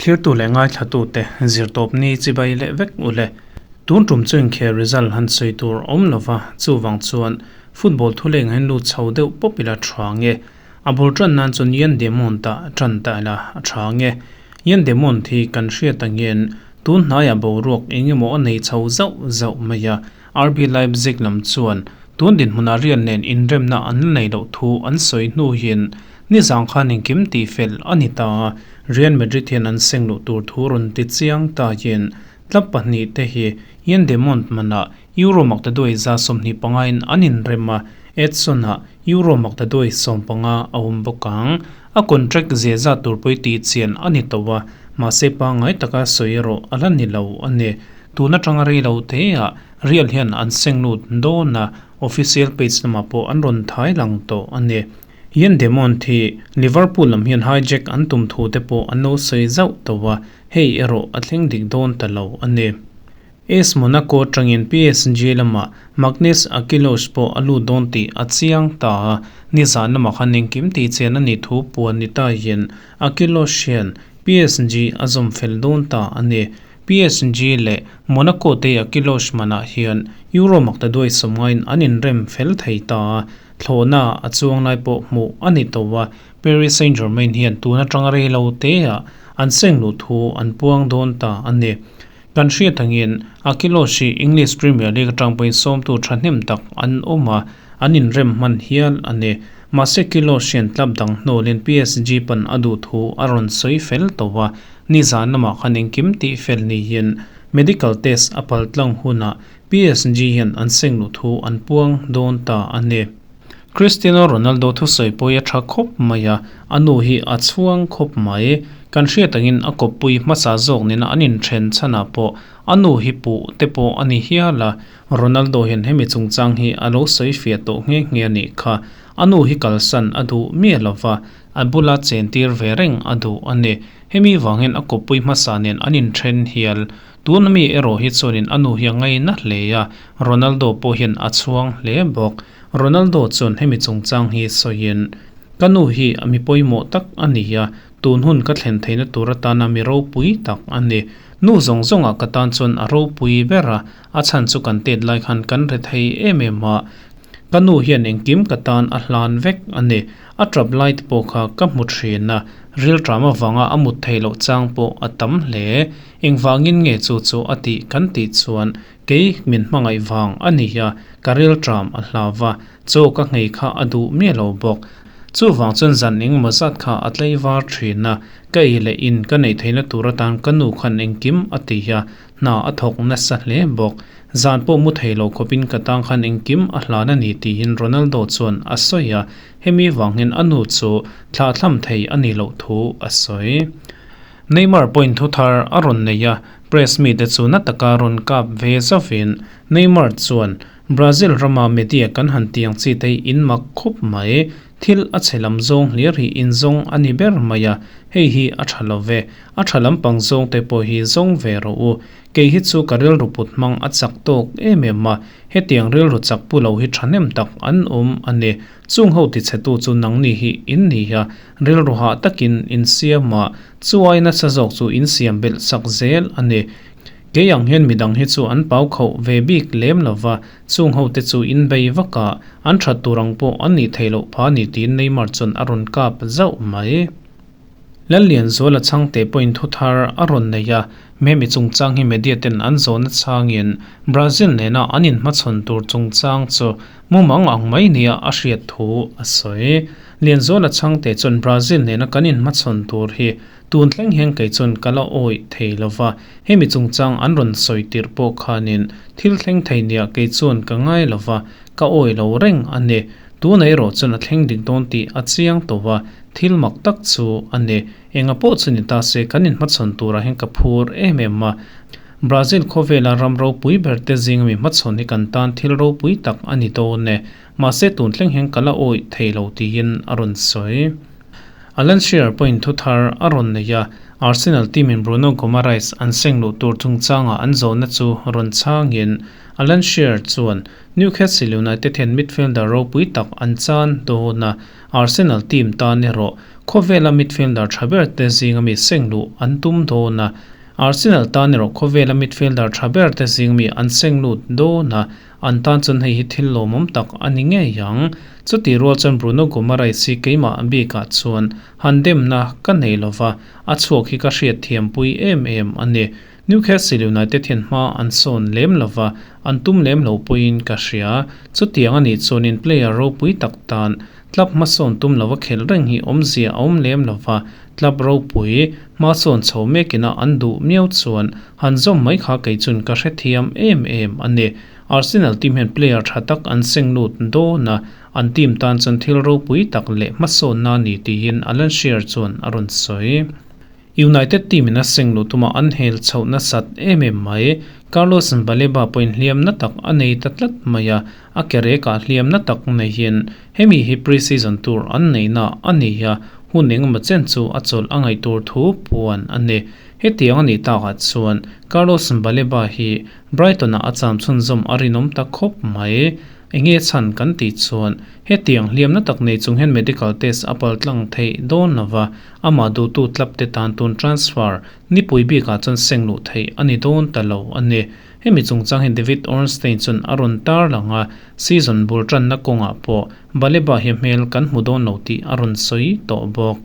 Thlirtu leh ngaithlatute zirtawpni chibai leh vek u le. Tun tum chu inkhel result han sawi tur awm lova, chuvang chuan football thuleng a inlut chho deuh pawp ila tha nge? A bul tan nan chuan Yan Demont ah tan ta ila a tha nge? Yan Demont hi kan hriat angin tun hnaiah boruak eng emaw a nei chho zauh zauh mai a, RB Leipzig lam chuan tun dinhmunah Real nen inremna an la nei loh thu an sawi hnu hian nizang khan engkim tihfel a ni ta a, Real Madrid hian an seng luh tur thu rawn ti chiang ta hian club pahnihte hi Yan Demont manah Euro maktaduai 25 in an inrem a, Edson-ah Euro maktaduai 15 a awm bawk ang. A contract zia zat tur pawh tih chian a ni tawh a, mahse pangngai taka sawi erawh a la ni lo a ni. Tun atanga rei lo teah Real hian an seng lut dawn a, official page lamah pawh an rawn thai lang tawh a ni. Ian Demont hi Liverpool lam hian hijack an tum thu te pawh an lo sawi zauh tawh a, hei erawh a thleng dik dawn ta lo a ni. AS Monaco atangin PSG lamah Maghnes Akliouche pawh a lut dawn tih a chiang ta a, nizan lamah khan engkim tih chian a nih thu puan ni ta hian Akliouche hian PSG a zawm fel dawn ta a ni. PSG leh Monaco te Akliouche manah hian Euro maktaduai sawmngaiin an inrem fel thei ta a, thlawhna a chuang lai pawh hmuh a ni tawh a, Paris Saint-Germain hian tun atanga rei lo teah an seng luh thu an puang dawn ta a ni. Kan hriat angin Akilosh hi English Premier League atang pawhin sawmtu thahnem tak an awm a, an inrem hman hial a ni. Mahse Kilosh hian club dang hnawlin PSG pan a duh thu a rawn sawi fel tawh a, nizan lamah khan engkim tih fel niin medical test a pal tlang hunah PSG hian an seng luh thu an puang dawn ta a ni. Cristiano Ronaldo thusawi pawh hi a tha khawp mai a, a nu hi a chhuang khawp mai. Kan hriat angin a kawppui hmasa zawk nena an inthen chhanah pawh a nu hi puh te pawh a ni hial a, Ronaldo hian hemi chungchang hi a lo sawi fiah tawh nghe nghe a nih kha. A nu hi kalsan a duh miah lova, a bula chentir ve reng a duh a ni. Hemi vang hian a kawppui hmasa nen an inthen hial. Tuna mi erawh hi chuanin a nu hi a ngaina hle a, Ronaldo pawh hian a chhuang hle bawk. Ronaldo chuan hemi chungchang hi sawiin, Ka nu hi a mi pawimawh tak a ni a, tun hun ka thlen theihna tur atana mi ropui tak a ni. Nu zawng zawngah ka tan chuan a ropui ber a, a chhan chu kan tet lai khan kan re thei em em a. Ka nu hian engkim ka tan a hlan vek a ni. A tap lai te pawh kha ka hmu thin a, rilṭam avanga a mut theih loh chang pawh a tam hle. Engvangin nge chu chu a tih kan tih chuan Kei min hmangaih vang a ni a, ka rilṭam a hlau va, chaw ka nghei kha a duh miah lo bawk. Chuvang chuan zan engemaw zat kha a tlaivar ṭhin a, ka ei leh in ka neih theihna tur atan ka nu khan engkim a ti a, hna a thawk nasa hle bawk. Zan pawh mu thei lo khawpin ka tang khan engkim a hlan a ni tiin Ronaldo chuan a sawi a, hemi vang hian a nu chu thlahthlam thei a nih loh thu a sawi. Neymar pawhin thu thar a rawn nei a, Press mite chu na taka rawn kap ve zauvin Neymar chuan, Brazil rama media kan han tiang chi te hi in mak khup mai, thil a chhe lam zawng hlir hi in zawng a ni ber mai a, hei hi a tha lo ve, a tha lampang zawng te pawh hi zawng ve rawh u. Kei hi chu ka rilru put hmang a chak tawk em em a, hetiang rilru chak pu lo hi thahnem tak an awm a ni. Chung ho tichhetu chu nangni hi in ni a, Rilru hah takin insiam a, chuai nasa zawk chu insiam belh chak zel a ni. Kei ang hian midang hi chu an pau khauh ve bik lem lo va, chung ho te chu inbei vak a, an that tur ang pawh an nih theih loh pha ni tiin Neymar chuan a rawn kap zauh mai. Lallianzuala chhangte pawhin thu thar a rawn nei a, Memi chungchang hi media ten an zawhna changin Brazil nena an inhmachhawn tur chungchang chu mumang ang mai nia a hriat thu a sawi. Lianzuala chhangte chuan Brazil nena kan inhmachhawn tur hi tun thleng hian kei chuan ka la awih thei lo va, hemi chungchang an rawn sawi tirh pawh khanin thil thleng thei nia kei chuan ka ngai lo va, ka awih lo reng a ni. Tuna erawh chuan a thleng dik dawn tih a chiang tawh a, thil mak tak chu a ni. Enga pawh chu ni ta se kan inhmachhawn turah hian ka phur em em a. Brazil khawvela ram ropui ber te zing ami hmachhawn hi kan tan thil ropui tak a ni dawn e. Mahse tun thleng hian ka la awih thei lo tiin a rawn sawi. Alan Shearer pawhin thu thar a rawn nei a, Arsenal team in Bruno Guimaraes an seng luh tur chungchanga an zawhna chu rawn chhangin Alan Shearer chuan Newcastle United hian midfielder ropui tak an chan dawn a, Arsenal team tan erawh. Khawvela midfielder tha ber te zinga mi seng luh an tum dawn a, Arsenal tan erawh khawvela midfielder tha ber te zing mi an seng lut dawn a, an tan chuan hei hi thil lawmawm tak a ni ngei ang. Chutih rual chuan Bruno Guimaraes hi keimah bikah chuan han demna ka nei lova, a chhuak hi ka hriatthiampui em em a ni. Newcastle United hian hma an sawn lem lova, an tum lem lo pawhin ka hria. Chutiang a nih chuanin player ropui tak tan Club hmasawn tum lova khelh reng hi awmzia a awm lem lova, club ropui hmasawn chho mekina an duh miau chuan han zawm mai kha kei chun ka hrethiam em em a ni. Arsenal team hian player tha tak an seng lut dawn a, an team tan chuan thil ropui tak leh hmasawnna a ni tiin Alan Shearer chuan a rawn sawi. United team in a seng luh tuma an hel chhoh nasat em em mai. Carlos Baleba pawhin hliam na tak a nei ta tlat mai a, a ke rekah hliam na tak neihin hemi hi pre-season tur an neihna a ni a, hun engemaw chen chu a chawlh a ngaih tur thu puan a ni. Hetiang a nih takah chuan Carlos Baleba hi Brighton-ah a cham chhunzawm a rinawm ta khawp mai. Enge chhan kan tih chuan hetiang hliamna tak nei chung hian medical test a paltlang theih dawn lova, amah duhtu club te tan tun transfer nipui bikah chuan seng luh theih a ni dawn ta lo a ni. Hemi chungchang hi David Ornstein chuan a rawn tar lang a, season bul tanna kawngah pawh Baleba hi hmel kan hmu dawn lo tih a rawn sawi tawh bawk.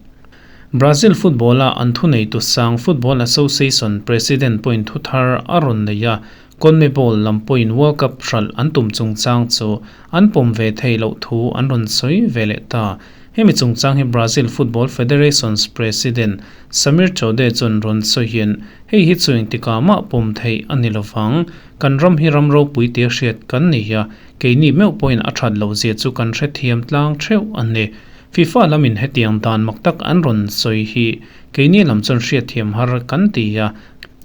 Brazil football-a an thuneitu sang Football Association president pawhin thuthar a rawn nei a, CONMEBOL lam pawhin World Cup hralh an tum chungchang chu an pawm ve thei loh thu an rawn sawi ve leh ta. Hemi chungchang hi Brazil Football Federation's President Samir Chode chuan rawn sawiin, Hei hi chu engtikah mah pawm theih a ni lovang. Kan ram hi ram ropui tia hriat kan ni a, keini meuh pawhin a that loh zia chu kan hrethiam tlang theuh a ni. FIFA lamin hetiang dan mak tak an rawn sawi hi keini lam chuan hriatthiam har kan ti a,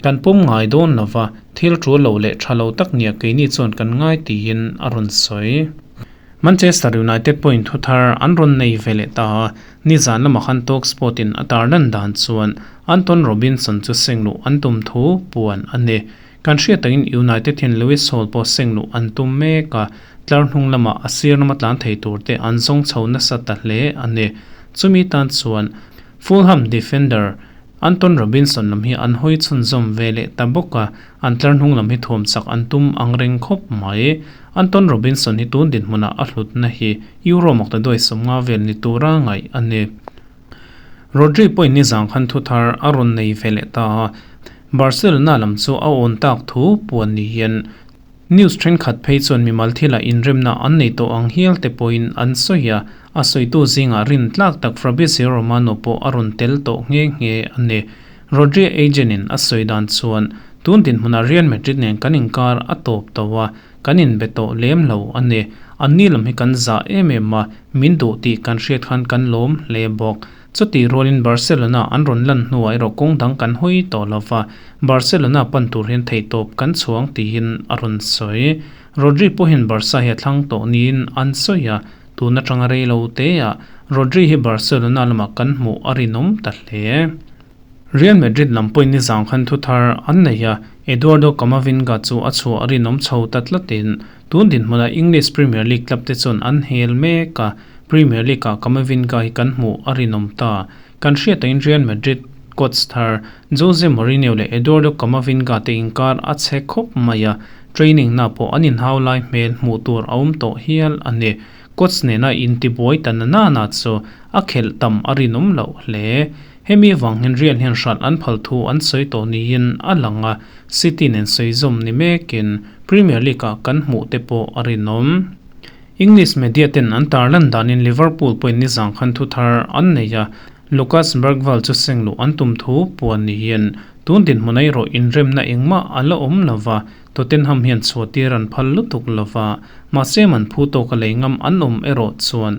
Kan pawm ngai dawn lova, thil tul lo leh tha lo tak nia keini chuan kan ngai tiin a rawn sawi. Manchester United pawhin thuthar an rawn nei ve leh ta a, nizan lamah khan Talksport in a tarlan dan chuan Anton Robinson chu seng luh an tum thu puan a ni. Kan hriat takin United hian Lewis Hall pawh seng luh an tum mek a, tlar hnung lamah a sir lama tlan thei tur te an zawng chho nasa ta hle a ni. Chumi tan chuan Fulham defender Anton Robinson lam hi an hawi chhunzawm ve leh ta bawk a, an tlar hnung lam hi thuam chak an tum ang reng khawp mai. Anton Robinson hi tun dinhmunah a hlutna hi Euro makta duai 50 vel ni tura ngaih a ni. Rodri pawhin nizang khan thuthar a rawn nei ve leh ta a, Barcelona lam chu a awn tak thu puan niin News thenkhat phei chuan mimal thilah inremna an nei tawh ang hial te pawhin an sawi a, a sawitu zingah rin tlak tak Fabrizio Romano pawh a rawn tel tawh nghe nghe a ni. Rodri agent-in a sawi dan chuan, Tun dinhmunah Real Madrid nen kan inkar a tawp tawh a, kan inbe tawh lem lo a ni. Anni lam hi kan zah em em a, min duh tih kan hriat khan kan lawm hle bawk. Chutih rualin Barcelona an rawn lan hnuah erawh kawng dang kan hawi tawh lo va, Barcelona pan tur hian theihtawp kan chhuang tiin a rawn sawi. Rodri pawhin Barca hi a thlang tawh niin an sawi a, tun atanga rei lo teah Rodri hi Barcelona lamah kan hmuh a rinawm ta hle. Real Madrid lam pawhin nizang khan thuthar an nei a, Eduardo Camavinga chu a chhuah a rinawm chho ta tlatin tun dinhmunah English Premier League club te chuan an hel mek a, Premier League-ah Camavinga hi kan hmuh a rinawm ta. Kan hriat angin Real Madrid coach thar Jose Mourinho leh Eduardo Camavinga te inkar a chhe khawp mai a, training na pawh an inhau lai hmel hmuh tur a awm tawh hial a ni. Coach nena intibuai ta na nana chu a khelh tam a rinawm loh hle. Hemi avang hian Real hian hralh an phal thu an sawi tawh niin a lang a, City nen sawi zawm ni mekin Premier League-ah kan hmuh te pawh a rinawm. English media ten an tarlan danin Liverpool pawhin nizang khan thu thar an nei a, Lucas Bergvall chu seng luh an tum thu puan niin tun dinhmun erawh inremna engmah a la awm lo va, Tottenham hian chhuahtir an phal lutuk lo va, mahse man phu tawka lei ngam an awm erawh chuan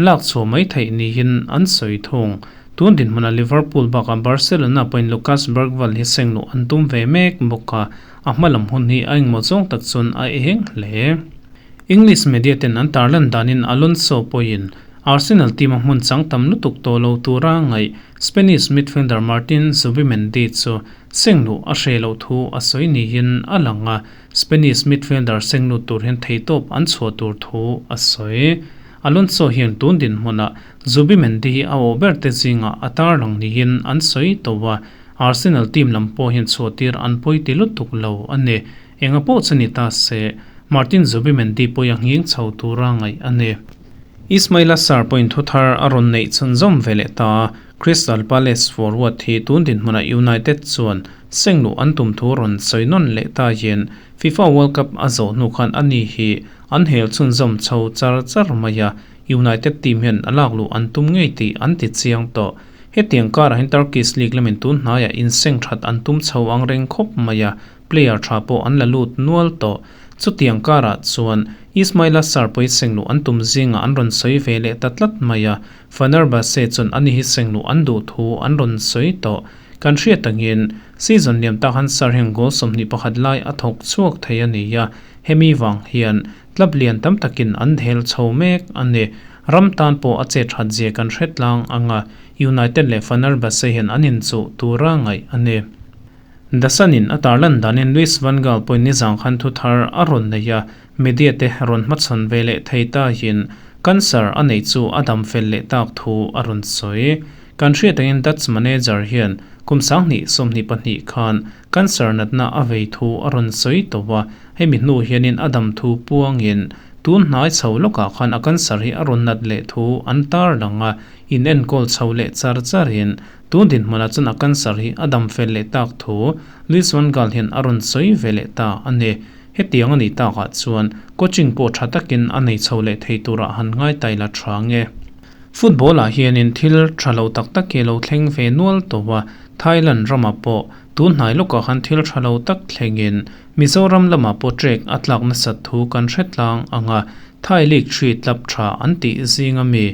lak chhuah mai theih niin an sawi thung. Tun dinhmunah Liverpool bakah Barcelona pawhin Lucas Bergvall hi seng luh an tum ve mek bawk a, a hma lam hun hi a engmaw zawng tak chuan a eng hle. English media ten an tarlan danin Alonso pawhin Arsenal team a hmun chang tam lutuk tawh lo tura ngaih Spanish midfielder Martin Zubimendi chu seng luh a hreh loh thu a sawi niin a lang a, Spanish midfielder seng lut tur hian theihtawp an chhuah tur thu a sawi. Alonso hian tun dinhmunah Zubimendi hi a awh ber te zingah a tarlang niin an sawi tawh a, Arsenal team lam pawh hian chhuahtir an pawi ti lutuk lo a ni. Enga pawh chu ni ta se, Martin Zubimendi pawh a nghing chho tura ngaih a ni. Ismaila Sarr pawhin thu thar a rawn neih chhunzawm ve leh ta a, Crystal Palace forward hi tun dinhmunah United chuan sengluh an tum thu rawn sawi nawn leh ta hian FIFA World Cup a zawh hnu khan ani hi an hel chhunzawm chho char char mai a, United team hian a lakluh an tum ngei tih an ti chiang tawh. Hetiang karah hian Turkish League lamin tun hnaiah inseng that an tum chho ang reng khawp mai a, player tha pawh an la lut nual tawh. Chutiang karah chuan Ismaila Sarr pawhin sengluh an tum zingah an rawn sawi ve leh ta tlat mai a, Fenerbahce chuan ani hi sengluh an duh thu an rawn sawi tawh. Kan hriat angin season liam tak han Sarr hian goal 21 lai a thawk chhuak thei a ni a, hemi vang hian club lian tam takin an hel chho mek a ni. Ram tan pawh a chet that zia kan hre tlang ang a, United leh Fenerbahce hian an inchuh tura ngaih a ni. The Sun in a tarlan danin Louis van Gaal pawhin nizang khan thu thar a rawn nei a, media te rawn hmachhawn ve leh thei tahin cancer a neih chu a dam fel leh tak thu a rawn sawi. Kan hriat angin Dutch manager hian kum 2022 khan cancer natna a vei thu a rawn sawi tawh a, hemi hnu hianin a dam thu puangin tun hnai chho lawkah khan a cancer hi a rawn nat leh thu an tarlang a, in enkawl chho leh char charin Tun dinhmunah chuan a cancer hi a dam fel leh tak thu Louis van Gaal hian a rawn sawi ve leh ta a ni. Hetiang a nih takah chuan coaching pawh tha takin a nei chho leh thei turah han ngai tai la tha nge. Football ah hianin thil tha lo tak tak hi a lo thleng ve nual tawh a, Thailand ramah pawh tun hnai lawkah khan thil tha lo tak thlengin Mizoram lamah pawh trek a tlak nasat thu kan hre tlang ang a, Thai League 3 club tha an tih zing ami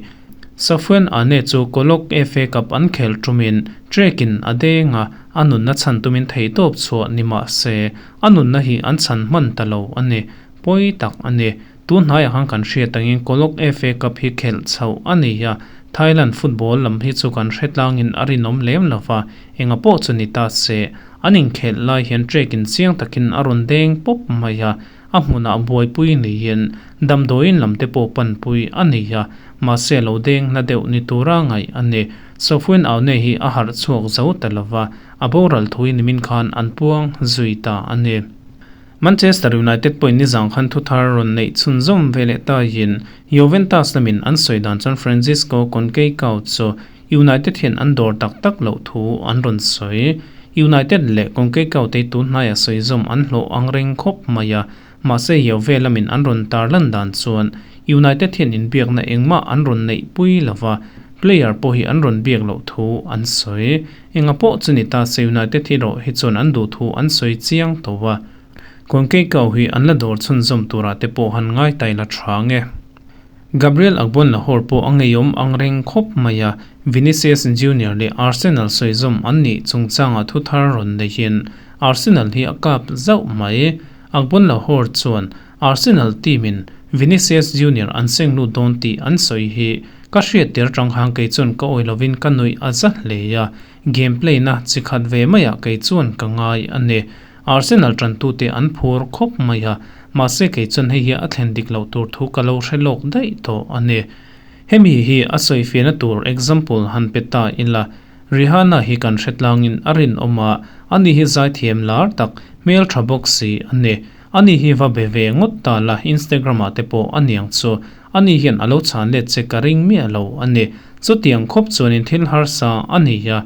Safwan Ane chu Kolok FA Cup an khel tumin trek-in a deng a, a nunna chhan tumin theihtawp chhuah ni mah se, a nunna hi an chhan hman ta lo a ni. Pawi tak a ni. Tun hnaiah khan kan hriat angin Kolok FA Cup hi khelh chhoh a ni a, Thailand football lam hi chu kan hre tlangin a rinawm lem lo va, enga pawh chu ni ta se, an inkhelh lai hian trek-in chiang takin a rawn deng pawp mai a, A hmunah buaipui niin damdawiin lam te pawh panpui a ni a, mahse lo deng hla deuh ni tura ngaih a ni. Sofuin Aune hi a harh chhuak zo ta lova, a boral thui nimin khan an puang zui ta a ni. Manchester United pawhin nizang khan thuthar rawn neih chhunzawm ve leh taiin Juventus lamin an sawi dan chuan Francisco Conceicao chu United hian an dawr tak tak loh thu an rawn sawi. United leh Conceicao te tun hnaiah sawi zawm an hlawh ang reng khawp mai a, mahse Juve lamin an rawn tar lan dan chuan United hian inbiakna engmah an rawn neih pui lo va, player pawh hi an rawn biak loh thu an sawi. Enga pawh chu ni ta se United hi erawh hi chuan an duh thu an sawi chiang tawh a, Conceicao hi an la dawr chhunzawm turah te pawh han ngai tai la tha nge. Gabriel Agbonlahor pawh a ngeiawm ang reng khawp mai a, Vinicius Junior leh Arsenal sawizawm an nih chungchangah thu thar rawn neihin Arsenal hi a kap zauh mai. Agbonlahor chuan Arsenal team-in Vinicius Junior an seng lut dawn tih an sawi hi ka hriat tir atang khan kei chuan ka awi lovin ka nuih a za hle a, game play-na chi khat ve maiah kei chuan ka ngai a ni. Arsenal tantute an phur khawp mai a, mahse kei chuan hei hi a thlen dik loh tur thu ka lo hre lawk daih tawh a ni. Hemi hi a sawifiahna tur example han pe ta ila, Rihanna hi kan hre tlangin a rinawm a, ani hi zaithiam lar tak, hmeltha bawk si a ni. Ani hi va be ve ngawt ta la, Instagram ah te pawh a niang chu. Ani hian a lo chhan let che ka ring miah lo a ni. Chutiang khawp chuanin thil harsa a ni a,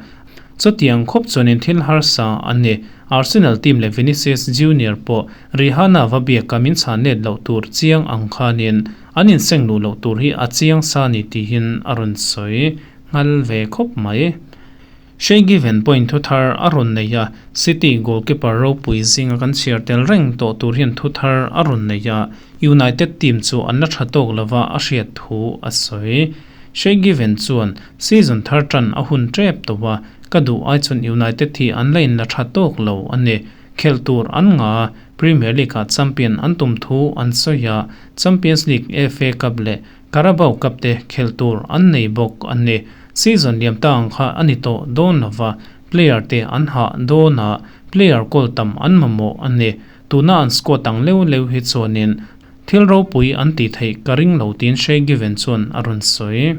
chutiang khawp chuanin thil harsa a ni. Arsenal team leh Vinicius Junior pawh Rihanna va biaka min chhan let loh tur chiang ang khanin an inseng luh loh tur hi a chiang sa ni tihin a rawn sawi nghal ve khawp mai. Shay Given pawhin thu thar a rawn nei a, City goalkeeper ropui zinga kan chhiar tel reng tawh tur hian thu thar a rawn nei a, United team chu an la tha tawk lova a hriat thu a sawi. Shay Given chuan season thar tan a hun tep tawh a, Ka duh ai chuan United hi an la in la tha tawk lo a ni. Khelh tur an nga a, Premier League ah champion an tum thu an sawi a, Champions League, FA Cup leh Carabao Cup te khelh tur an nei bawk a ni. Season liam ta ang kha a ni tawh dawn lo va, player te an hah dawn a, player goal tam an mamawh a ni. Tuna an squad ang leu leu hi chuanin Thil ropui an tih theih ka ring lo tiin Shay Given chuan a rawn sawi.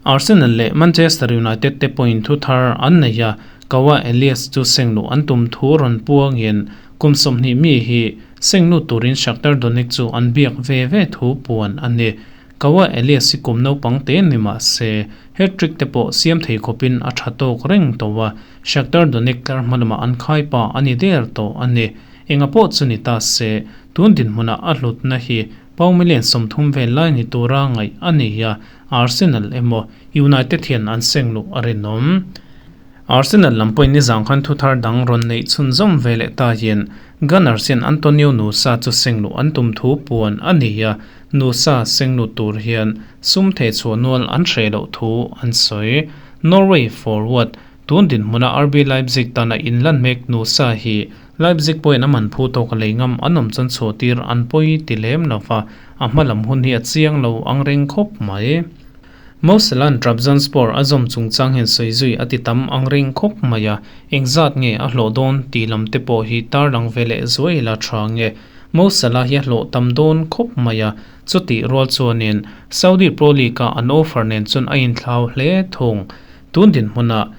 Arsenal leh Manchester United te pawhin thu thar an nei a, Kaua Elias chu sengluh an tum thu rawn puangin kum 20 mi hi senglut turin Shakhtar Donetsk chu an biak ve ve thu puan a ni. Kaua Elias hi kum naupang te ni mah se, hat-trick te pawh siam thei khawpin a tha tawk reng tawh a, Shakhtar Donetsk tlar hma lamah an khai pa a ni der tawh a ni. Enga pawh chu ni ta se, tun dinhmunah a hlutna hi pound million 30 vel lai ni tura ngaih a ni a, Arsenal emaw United hian an seng luh a rinawm. Arsenal lam pawhin nizang khan thu thar dang rawn neih chhunzawm ve leh ta hian Gunners hian Antonio Nusa chu seng luh an tum thu puan a ni a, Nusa seng lut tur hian sum theh chhuah nual an hreh loh thu an sawi. Norway forward tun dinhmuna RB Leipzig tana inlan mek Nusa hi Leipzig pawhin a man phu tawk a lei ngam an awm chuan chhuah tir an pawi ti lem lo va, a hma lam hun hi a chiang lo ang reng khawp mai. Mo Salah-a'n Trabzonspor a zawm chungchang hian sawi zui a ti tam ang reng khawp mai a, engzat nge a hlawh dawn tih lam te pawh hi tarlang ve leh zuai la tha nge. Mo Salah hi a hlawh tam dawn khawp mai a, chutih rual chuanin Saudi Pro League-a an offer nen chuan a inthlau hle thung. Tun dinhmunah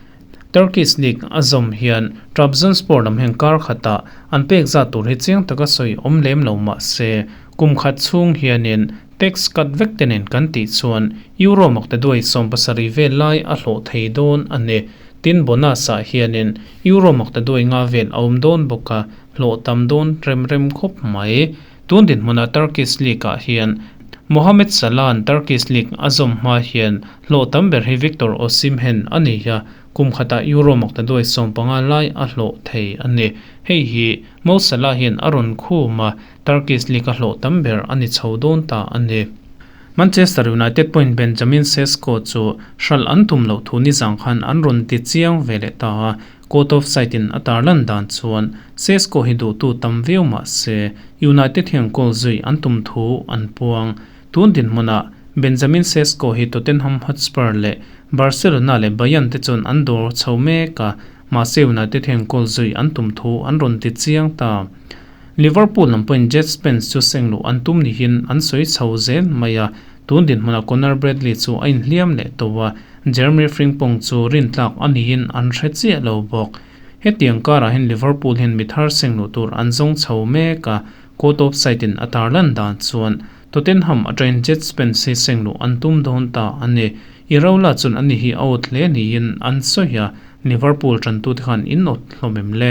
Turkish League a zawm hian Trabzonspor lam hian kar khatah an pek zat tur hi chiang taka sawi awm lem lo mah se, kum khat chhung hianin tax cut vek te nen kan tih chuan Euro maktaduai 70 vel lai a hlawh thei dawn a ni. Tin, bonus ah hianin Euro maktaduai nga vel a awm dawn bawk a, hlawh tam dawn rem rem khawp mai. Tun dinhmunah Turkish League ah hian Mohamed Salah-a'n Turkish League a zawm hma hian hlawh tam ber hi Victor Osimhen a ni a, kum khatah Euro maktaduai 15 lai a hlawh thei a ni. Hei hi Mo Salah hian a rawn khum a, Turkish League a hlawh tam ber a ni chho dawn ta a ni. Manchester United pawhin Benjamin Sesko chu hralh an tum loh thu nizang khan an rawn ti chiang ve leh ta a, Court of Sight in a tarlan dan chuan Sesko hi duhtu tam viau mah se United hian goal zui an tum thu an puang. Tun dinhmunah Benjamin Sesko hi Tottenham Hotspur leh Barcelona leh Bayern te chuan an dawr chho mek a, mahse United hian goal zui an tum thu an rawn ti chiang ta. Liverpool lam pawhin Djed Spence chu seng luh an tum nihin an sawi chho zel mai a, tun dinhmunah Conor Bradley chu a inhliam leh tawh a, Jeremy Frimpong chu rintlak a niin an hre chiah lo bawk. Hetiang karah hian Liverpool hian mi thar seng luh tur an zawng chho mek a, Caught Offside in a tarlan dan chuan Tottenham atangin Djed Spence hi seng luh an tum dawn ta a ni. Iraola chuan ani hi a awt hle niin an sawi a, Liverpool tantute khan in awt hlawm em le?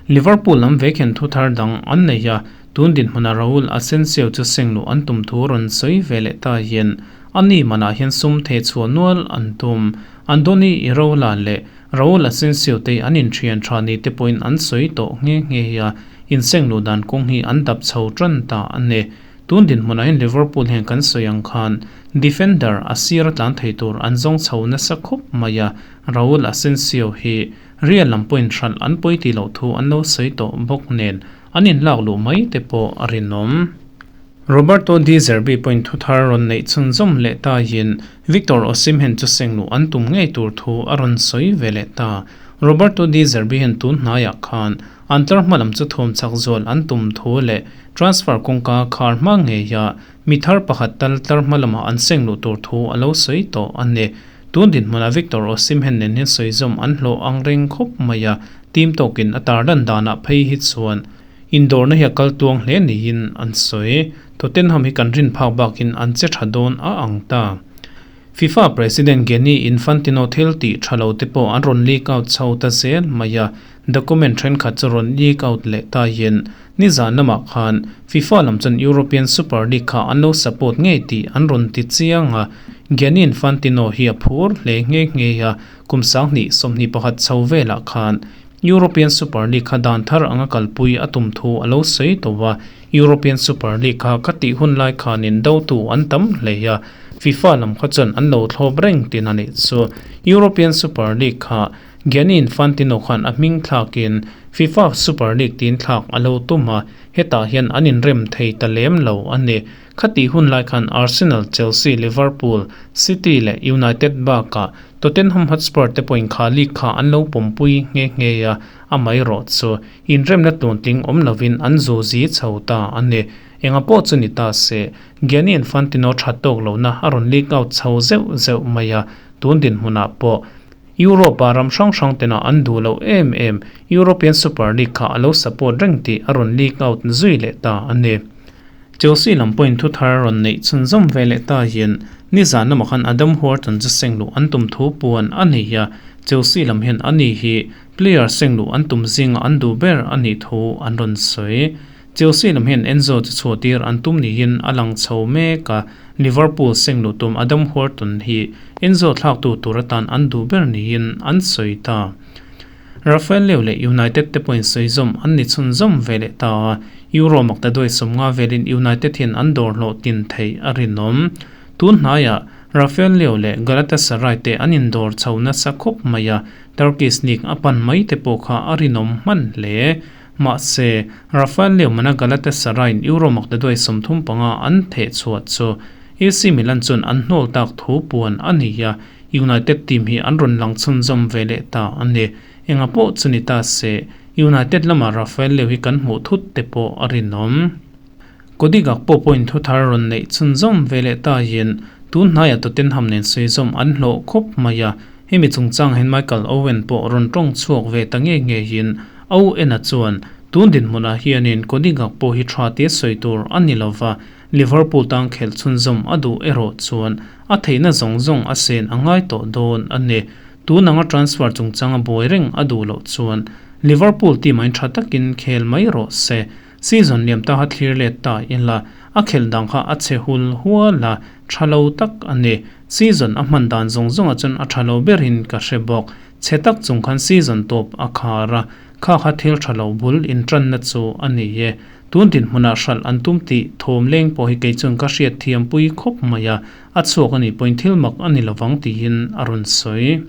Liverpool lam vek hian thu thar dang an nei a, tun dinhmunah Raul Asensio chu seng luh an tum thu rawn sawi ve leh ta hian ani manah hian sum theh chhuah nual an tum. Andoni Iraola leh Raul Asensio te an inthian tha ni te pawhin an sawi tawh nghe nghe a, inseng luh dan kawng hi an dap chho tan ta a ni. Tun dinhmunah hian Liverpool hian kan sawi ang khan defender a sir a tlan thei tur an zawng chho nasa khawp mai a, Raul Asensio hi Real lam pawhin hralh an pawi tih loh thu an lo sawi tawh bawk nen an inlak luh mai te pawh a rinawm. Roberto De Zerbi pawhin thu thar rawn neih chhunzawm leh ta in Victor Osimhen chu seng luh an tum ngei tur thu a rawn sawi ve leh ta. Roberto De Zerbi hian tun hnaiah khan an tlar hma lam chu thuam chak zual an tum thu leh transfer kawngka khar hma ngeia mi thar pakhat tal tlar hma lamah an seng luh tur thu a lo sawi tawh a ni. Tun dinhmunah Victor Osimhen nen hian sawizawm an hlawh ang reng khawp mai a, team tawkin a tarlan danah phei hi chuan indawrna hi a kal tuang hle niin an sawi. Tottenham hi kan rin phak bakin an che tha dawn a ang ta. FIFA President Gianni Infantino thil tih tha lo te pawh an rawn leak out chho ta zel mai a, document thenkhat chu rawn leak out leh ta hian nizan lamah khan FIFA lam chuan European Super League kha an lo support ngei tih an rawn ti chiang a, Gianni Infantino hi a phur hle nghe nghe a, kum 2021 chho velah khan European Super League kha dan thar anga kalpui a tum thu a lo sawi tawh a, European Super League kha ka tih hun lai khanin dotu an tam hle a, FIFA lam kha chuan an lo thlawp reng tin a nih chu. European Super League kha Gianni Infantino khan a hming thlakin FIFA Super League tiin thlak a lo tum a, hetah hian an inrem thei ta lem lo a ni. Khatih hun lai khan Arsenal, Chelsea, Liverpool, City leh United bakah Tottenham Hotspur te pawhin kha league kha an lo pawmpui nghe nghe a, amaherawhchu inremna tluantling awm lovin an zu zi chho ta a ni. Enga pawh chu ni ta se, Gianni Infantino that tawk lohna a rawn leak out chho zeuh zeuh mai a, tun dinhmunah pawh Europe-a ram hrang hrang tena an duh loh em em European Super League kha a lo support reng tih a rawn leak out zui leh ta a ni. Chelsea lam pawhin thu thar rawn neih chhunzawm ve leh ta hian nizan lamah khan Adam Wharton chu seng luh an tum thu puan a nei a, Chelsea lam hian ani hi player seng luh an tum zinga an duh ber a nih thu an rawn sawi. Chelsea lam hian Enzo chu chhuahtir an tum niin a lang chho mek a, Liverpool seng luh tum Adam Wharton hi Enzo thlaktu tur atan an duh ber niin an sawi ta. Rafael Leo leh United te pawhin sawi zawm an ni chhunzawm ve leh ta a, Euro makta duai 50 velin United hian an dawr hlawh tin theih a rinawm. Tun hnaiah Rafael Leo leh Galatasaray te an indawr chho nasa khawp mai a, Turkish League a pan mai te pawh kha a rinawm hman hle. Mahse, Rafael Leo mana Galatasaray-in Euro makta duai 35 an theh chhuah chu AC Milan chuan an hnawl tak thu puan a ni a, United team hi an rawn lang chhunzawm ve leh ta a ni. Enga pawh chu ni ta se, United lamah Rafael Leo hi kan hmuh thut te pawh a rinawm. Cody Gakpo pawhin thu thar rawn neih chhunzawm ve leh ta hian tun hnaiah Tottenham nen sawi zawm an hlawh khawp mai a. Hemi chungchang hian Michael Owen pawh rawn tawng chhuak ve ta nge nge hian Owen-a chuan tun dinhmunah hianin Cody Gakpo hi tha tia sawi tur a ni lova, Liverpool tan khelh chhunzawm a duh erawh chuan a theihna zawng zawng a sen a ngai tawh dawn a ni. Tun anga transfer chungchang a buai reng a duh loh chuan Liverpool team ain tha takin khel mai rawh se. Season liam ta kha thlir let ta ila a khelh dang kha a chhe hul hual a, tha lo tak a ni. Season a hman dan zawng zawngah chuan a tha lo berin ka hre bawk. Chhe tak chung khan season tawp a khar a, kha kha thil tha lo bul intanna chu a ni e. Tun dinhmunah hralh an tum tih thawm leng pawh hi kei chuan ka hriat thiam pui khawp mai a, a chhuak a nih pawhin thil mak a ni lovang tiin a rawn sawi.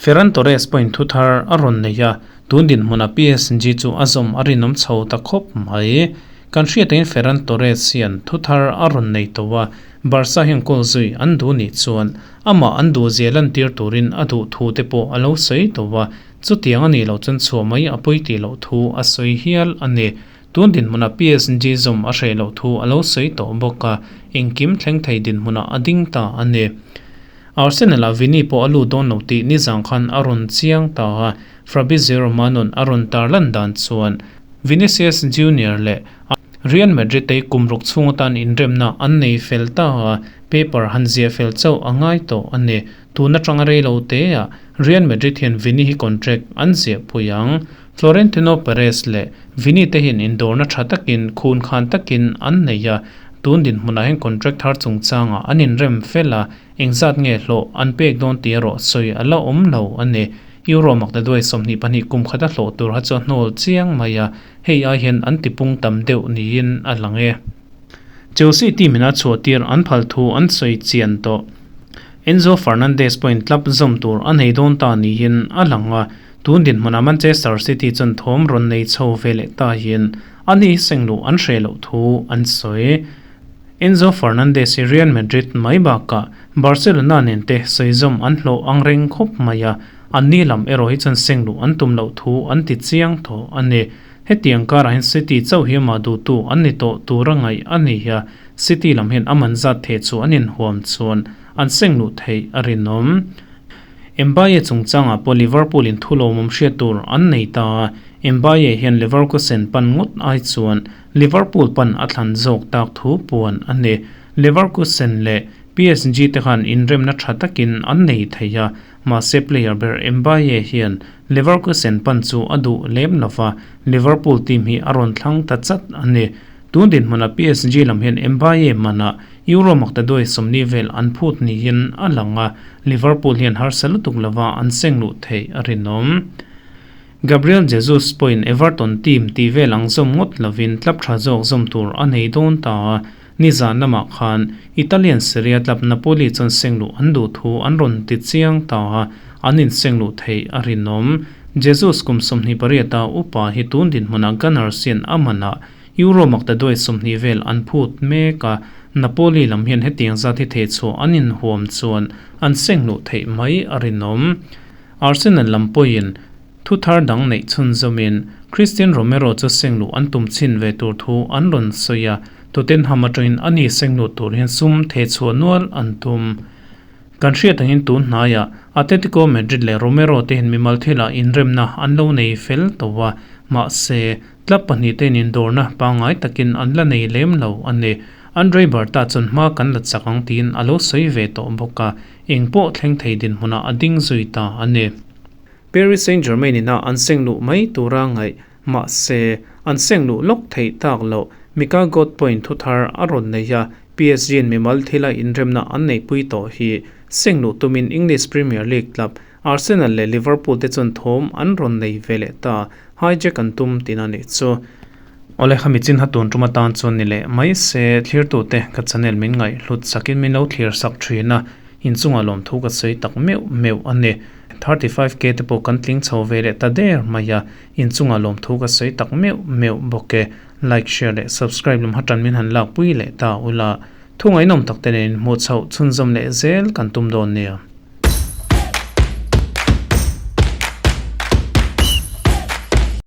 Ferran Torres pawhin thu thar a rawn nei a, tun dinhmunah PSG chu a zawm a rinawm chho ta khawp mai. Kan hriat angin Ferran Torres hian thu thar a rawn nei tawh a, Barca hian goal zui an duh nih chuan amah an duh zia lantir turin a duh thu te pawh a lo sawi tawh a, Chutiang a nih loh chuan chhuah mai a pawi tih loh thu a sawi hial a ni. Tun dinhmunah PSG zawm a hreh loh thu a lo sawi tawh bawk a, engkim thleng thei dinhmunah a ding ta a ni. Arsenal-ah Vini pawh a lut dawn lo tih nizang khan a rawn chiang ta a, Fabrizio Romano-n a rawn tarlan dan chuan Vinicius Junior leh Real Madrid te kum ruk chhung atan inremna an nei fel ta a, paper han ziah fel chauh a ngai tawh a ni. Tun atanga rei lo te ah Real Madrid hian Vini hi contract an ziah pui ang. Florentino Perez leh Vini te hian indawrna tha takin, khun khan takin an nei a, tun dinhmunah hian contract thar chungchangah an inrem fel a, engzat nge hlawh an pek dawn tih erawh sawi a la awm lo a ni. Euro makta duai 22 kum khata hlawh tur kha chu a hnawl chiang mai a, hei ai hian an tipung tam deuh niin a lang e. Chelsea team in a chhuah tir an phal thu an sawi chian tawh. Enzo Fernandez pawhin club zawm tur a nei dawn ta niin a lang a, tun dinhmunah Manchester City chuan thawm rawn nei chho ve leh ta hian a ni seng luh an hreh loh thu an sawi. Enzo Fernandez hi Real Madrid mai bakah Barcelona nen te sawi zawm an hlawh ang reng khawp mai a, an ni lam erawh hi chuan seng luh an tum loh thu an ti chiang tawh a ni. Hetiang karah hian City chauh hi amah duhtu an ni tawh tura ngaih a ni a, City lam hian a man zat theh chu an inhuam chuan an seng luh theih a rinawm. Mbaye chungchangah pawh Liverpool in thu lawmawm hriat tur an nei ta a, Mbaye hian Leverkusen pan ngawt ai chuan Liverpool pan a thlan zawk tak thu puan a ni. Leverkusen leh PSG te khan inremna tha takin an nei thei a, mahse player ber Mbaye hian Leverkusen pan chu a duh lem lova, Liverpool team hi a rawn thlang ta chat a ni. Tun dinhmunah PSG lam hian Mbaye manah Euro makta duai 40 vel an phut niin a lang a, Liverpool hian harsa lutuk lova an seng luh theih a rinawm. Gabriel Jesus pawhin Everton team tih vel ang zawm ngawt lovin club tha zawk zawm tur a nei dawn ta a, nizan lamah khan Italian Serie A club Napoli chuan seng luh an duh thu an rawn ti chiang ta a, an inseng luh theih a rinawm. Jesus kum 28 a upa hi tun dinhmunah Gunners hian a manah Euro makta duai 20 vel an phut mek a, Napoli lam hian hetiang zat hi theh chhuah an inhuam chuan an seng luh theih mai a rinawm. Arsenal lam pawhin thu thar dang neih chhunzawmin Christian Romero chu seng luh an tum chhin ve tur thu an rawn sawi a, Tottenham atangin a ni seng lut tur hian sum thehchhuah nual an tum. Kan hriat angin tun hnaiah Atletico Madrid leh Romero te hian mimal thilah inremna an lo nei fel tawh a, mahse, club pahnihte hian indawrna pangngai takin an la nei lem lo a ni. Andre Berta chuan hma kan la chak ang tiin a lo sawi ve tawh bawk a, eng pawh thleng thei dinhmunah a ding zui ta a ni. Paris Saint-Germain ina an seng luh mai tura ngaih Mahse, an seng luh lawk theih tak loh. Mika God point thu thar a rawn nei a, PSG-in mimal thila inremna an neihpui tawh hi seng luh tumin English Premier League club Arsenal leh Liverpool te chuan thawm an rawn nei ve leh ta, hijack an tum tina nih chu. Awle khami chin ha tun tum atan chuan ni leh mai se, thlirtute ka channel min ngaihhlut sakin min lo thlir sak thin a, Inchungah lawmthu ka sawi tak meuh meuh a ni. 35K te pawh kan tling chho ve leh ta der mai a, inchungah lawmthu ka sawi tak meuh meuh bawk e. Like, share leh subscribe lam hatan min han lakpui leh ta ula. Thu ngaihnawm tak te nen inhmuh chhoh chhunzawm leh zel kan tum dawn nia.